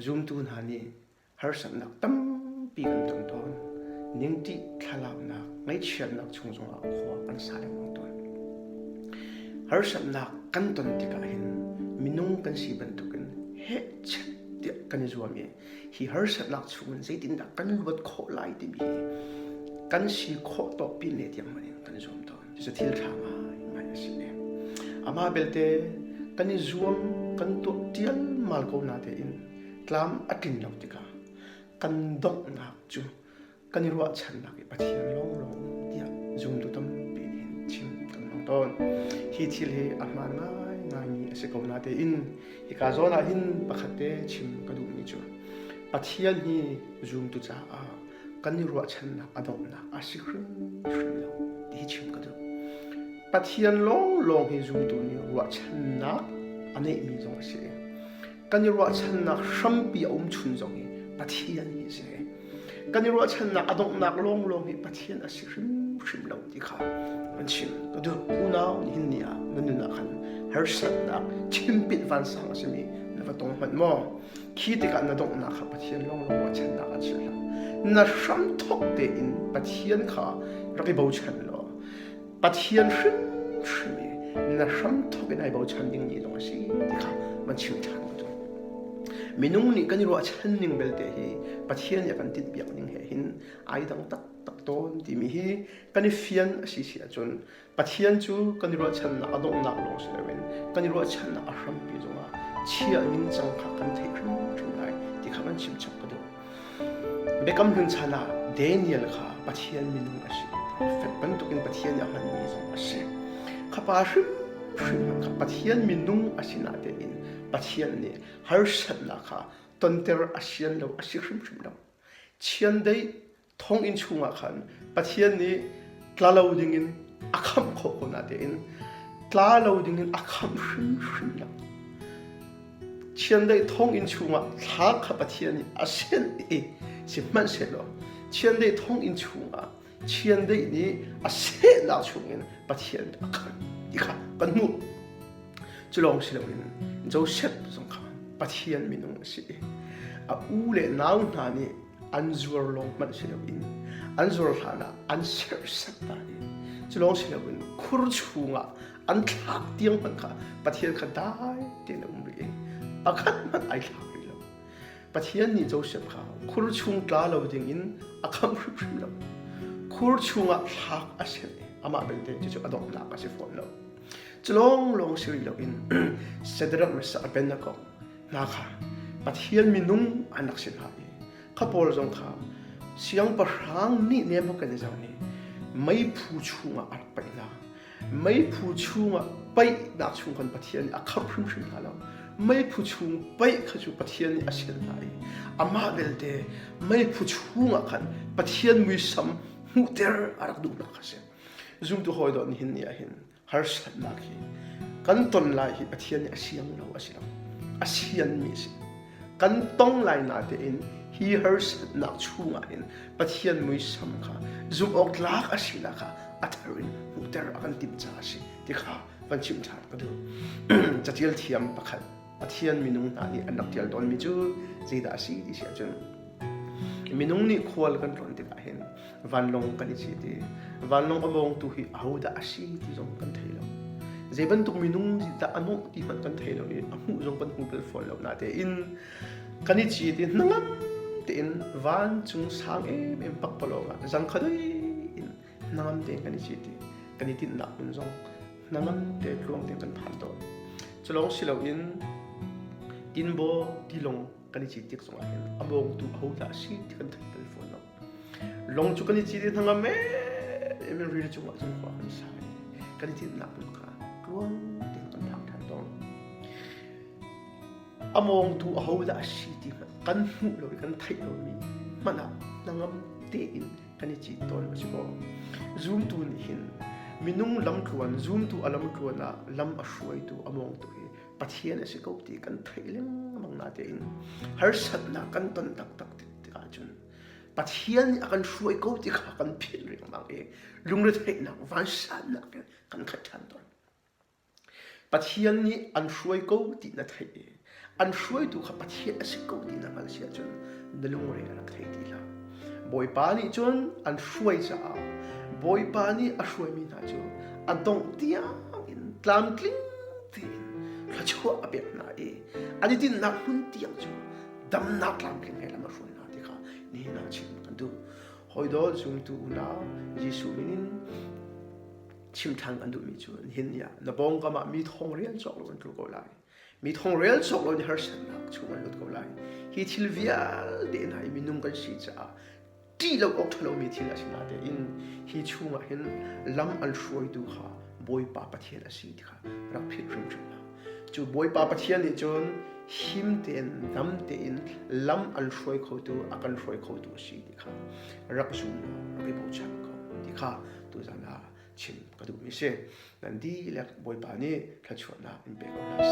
Zumtu hna nih harsatnak tampi kan ton tawn. Ningṭih thlalaunak, ngaihchiatnak chung zongah khua kan sa lengmang tawn. Harsatnak kan ton tikah hin minung kan si bantukin hehchet tiah kan i zuam i hi harsatnak chungin zeitindah kan luat khawh lai timi hi kan si khawh tawk pin le tiang hmanh in kan i zuam tawn. Cucu thil ṭha ngaingai a si. Amah belte kan i zuam kan tuah ṭialmal ko na tein tlam a tlin lo tikah kan donghnak cu kan i ruahchannak i Pathian lawnglawng tiah zumtu tampi nih hin chim kan hmang tawn. Hi thil hi a hmaan ngaingaimi a si ko na tein hika zawn ah hin pakhat te chim ka duhmi cu Pathian hi zumtu caah kan i ruahchannak a donghnak a si hrimhrim lo ti hi chim ka duh. Pathian lawnglawng hi zumtu nih ruahchannak a neihmi zong a si. Kan i ruahchannak hrampi a um chun zong hi Pathian hi a si. Kan i ruahchannak a donghnak lawnglawng hi Pathian a si hrimhrim lo ti kha an chim ka duh. Unau nihin ni ah na nun ah khan harsatnak chimpit vansang a simi na va tong hmanh maw? Khi tikah na donghnak kha Pathian lawnglawng ruahchannak ah chia hlah. Na hramthawk tein Pathian kha rak i bochan law Pathian hrimhrim i na hramthawk in ai bochan dingmi zong a si ti kha van chim ṭhan ka duh. Minung nih kan i ruahchan ning belte hi Pathian nih a kan tinhpiak ning he hin ai dang taktak tawn timi hi kan i fian a si si ahcun Pathian cu kan i ruahchannak a donghnak lawng si loin kan i ruahchannak a hrampi zongah chia ningcang kha kan theih hrimhrim lai ti kha kan chim chap ka duh. Biakam Hlun chan ah Daniel kha Pathian minung a si. Profet bantukin Pathian nih a hmanmi zong a si. Kha pa hrimhrim kha Pathian minung a si natein Pathian nih harsatnak kha tonter a sian lo a si hrimhrim lo. Chiandeih thonginn chungah khan Pathian nih tla lo dingin a khamh khawh ko natein tla lo dingin a khamh hrimhrim lo. Chiandeih thonginn chungah thla kha Pathian nih a senh i sihmanhsehlaw chiandeih thonginn chungah chiandeih nih a sehnak chungin Pathian nih a khamh ti kha kan hmuh. Cu lawng si loin Joseph zong kha Pathian minung a si i a u le nau hna nih an zuar lawng hmanh si loin an zuar hlan ah an serhsat ta i cu lawng si loin khur chungah an thlak tiang hmanh kha Pathian kha dai tein a um rih i pakhat hmanh ai thlak rih lo. Pathian nih Joseph kha khur chung tla lo dingin a khamh hrimhrim lo. Khur chungah thlak a senh i amah belte cucu a donghnak a si fawn lo. Cu lawnglawng si rih loin Shadrach, Meshach, Abednego hna kha Pathian minung an rak si hna i kha pawl zong kha siangpahrang nih Nebuchadnezzar nih meiphu chungah a rak paih hna. Meiphu chungah paihnak chung khan Pathian nih a khamh hrimhrim hna lo. Meiphu chung paih kha cu Pathian nih a sianh hna i amah belte meiphu chungah khan Pathian muisam hmuhter a rak duhnak kha a si. Zumtu hawi dawt nihin ni ah hin harsatnak hi kan ton lai hi Pathian nih a siang lo a si lo. A sianmi a si. Kan tong lai natein hi harsatnak chungah hin Pathian muisam kha zumh awk tlak a sinak kha a thar in hmuhter a kan timh caah a si ti kha van chim ṭhan ka duh. Catial thiam pakhat Pathian minung hna nih an rak ṭial tawnmi cu zeidah a si ti si ahcun minung nih khual kan tlawn tikah hin vanlawng kan i cit i vanlawng a mawngtu hi ahodah a si ti zong kan thei lo. Zei bantuk minung dah a mawngh ti hmanh kan thei lo i a hmuh zong kan hmu bal fawn lo natein kan i cit i hnangam tein vancung sang emem pakpalawng ah zangkhadoi in hnangam tein kan i cit i kan i tinhnak hmun zong hnangam te tluang tein kan phan tawn. Cu lawng si loin tinbaw tilawng kan i cit tik zongah hin a mawngtu ahodah a si ti kan thei bal fawn lo. Lawng cu kan i cit i hnangam em in rili cungah cun khua kan sa i kan i tinhnak hmun kha tluang tein kan phak ṭhan tawn. A mawngtu ahodah a si ti hmanh kan hmuh lo i kan theih lomi hmanh ah hnangam tein kan i cit tawn a si ko. Zumtu nih hin minung lamtluan, zumtu a lamtluan ah lam a hruaitu a mawngtu hi Pathian a si ko ti kan theih lengmang natein harsatnak kan ton taktak tikah cun Pathian nih a kan hruai ko ti kha kan philh riangmang i lungretheihnak vansannak in kan khat ṭhan tawn. Pathian nih an hruai ko ti na theih i An hruaitu kha Pathian a si ko ti na hngalh si ahcun na lungre a rak thei ti hlah. Bawipa nih cun an hruai caah Bawipa nih a hruaimi hna cu a dongh tiang in tlamtling tein thluachuah a pek hna i an i dinhnak hmun tiang cu damnak tlamtling he lam a hruai hna ti kha nihin ah chim kan duh. Hawi zumtu unau Jesuh min in chim ṭhan kan duhmi cu nihin ni ah na pawngkam ah mi thong rian cawk lo an ṭul ko lai. Mi thong rel cawk lo in harsatnak chung an lut ko lai. Hi thil vialte hna hi minung kan si caah ṭih lo awk ṭhalomi thil a si natein hi chungah hin lam an hruaitu kha Bawipa Pathian a si ti kha rak philh hrimhrim hlah. Cu Bawipa Pathian nih cun him tein dam tein lam an hruai khotu a kan hruai khotu a si ti kha rak zum law rak i bochan ko ti kha tuzan ah chim ka duhmi si. Nan dihlak Bawipa nih thluachuahnak in pe ko hna seh.